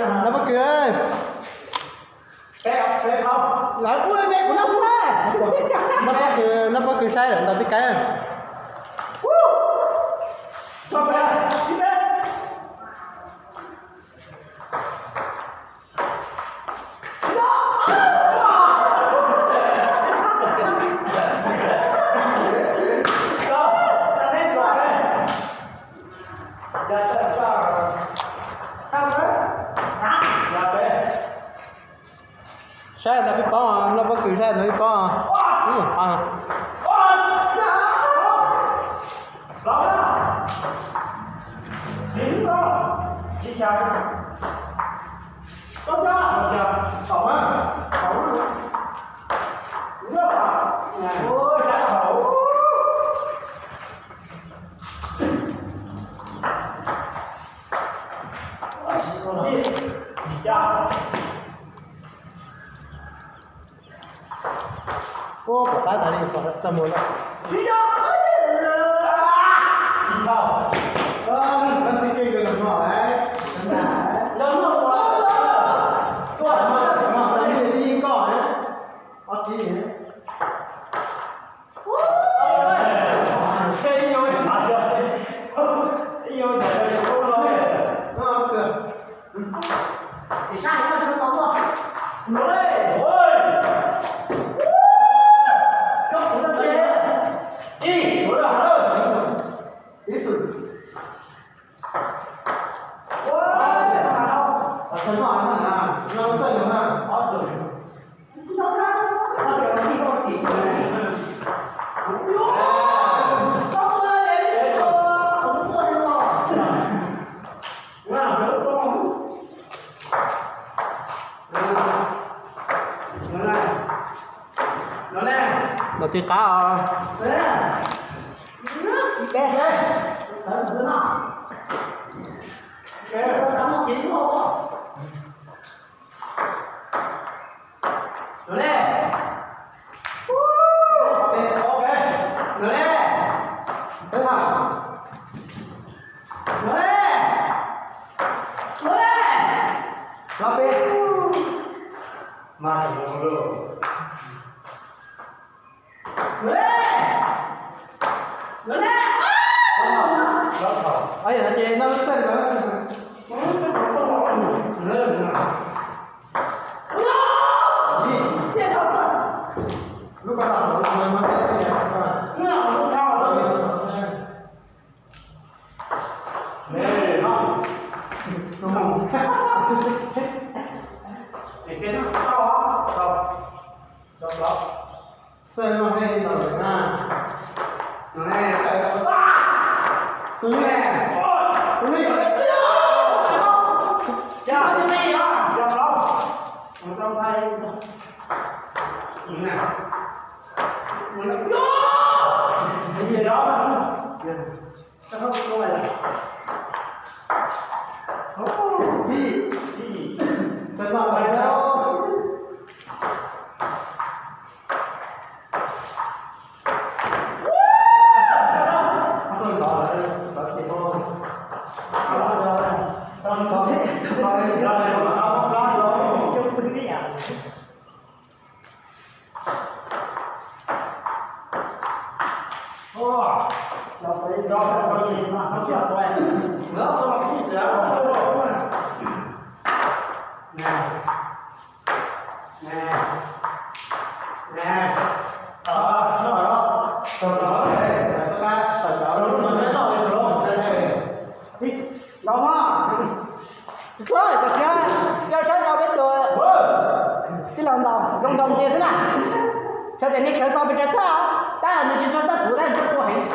Nab pob kws, lawv ua me kuv noj xwb na. Nab pob kws, nab pob kws saib lawm ntawm peb kaib. Saib ntawm peb pob, nab pob kws saib ntawm peb pob. Ua pom qab tas li, txaj muag lawm. Los tig qab os. Los mas, tsis tshua, cov saib, cov saib rau peb tus tij laug ntaus zoo ntaus ntxias xwb na. Txhais tes nej sawv xov pes tsawg tag, tab nws tsis tshua tag kuv tab nws tshua heev.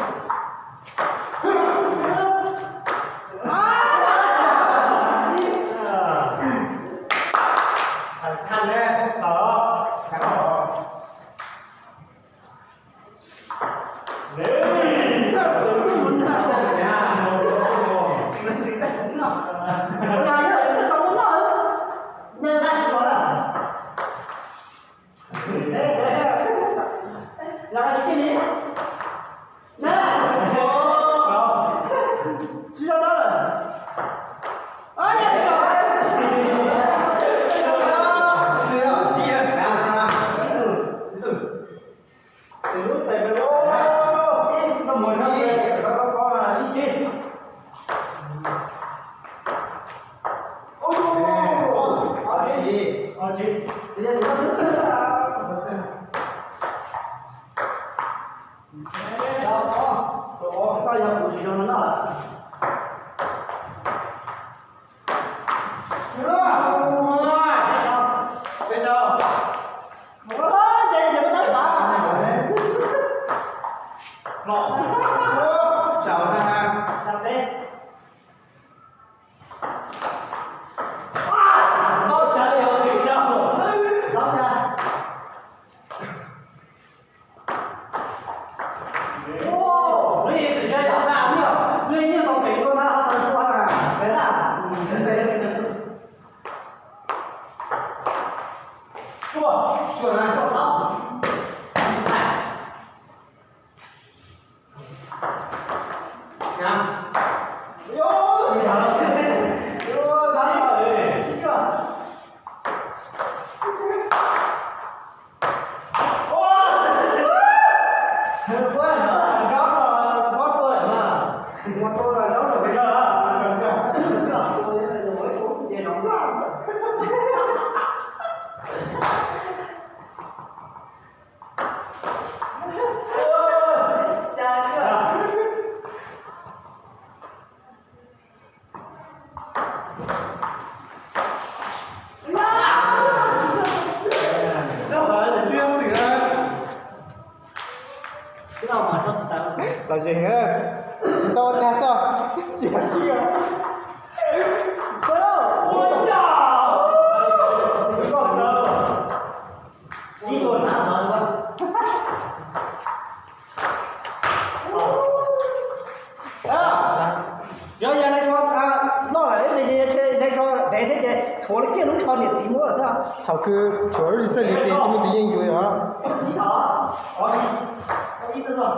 Lom zem, tsis tau tag xwb, tsis sib. Yog, yog hle tsho loj lawm, hle tsho ntev thiab ces tshuav kiag lub tsho niam txiv muab lawm xwb. Thaum kws tshuav lub zim xeej li ces cov me ntsis yeej yus os.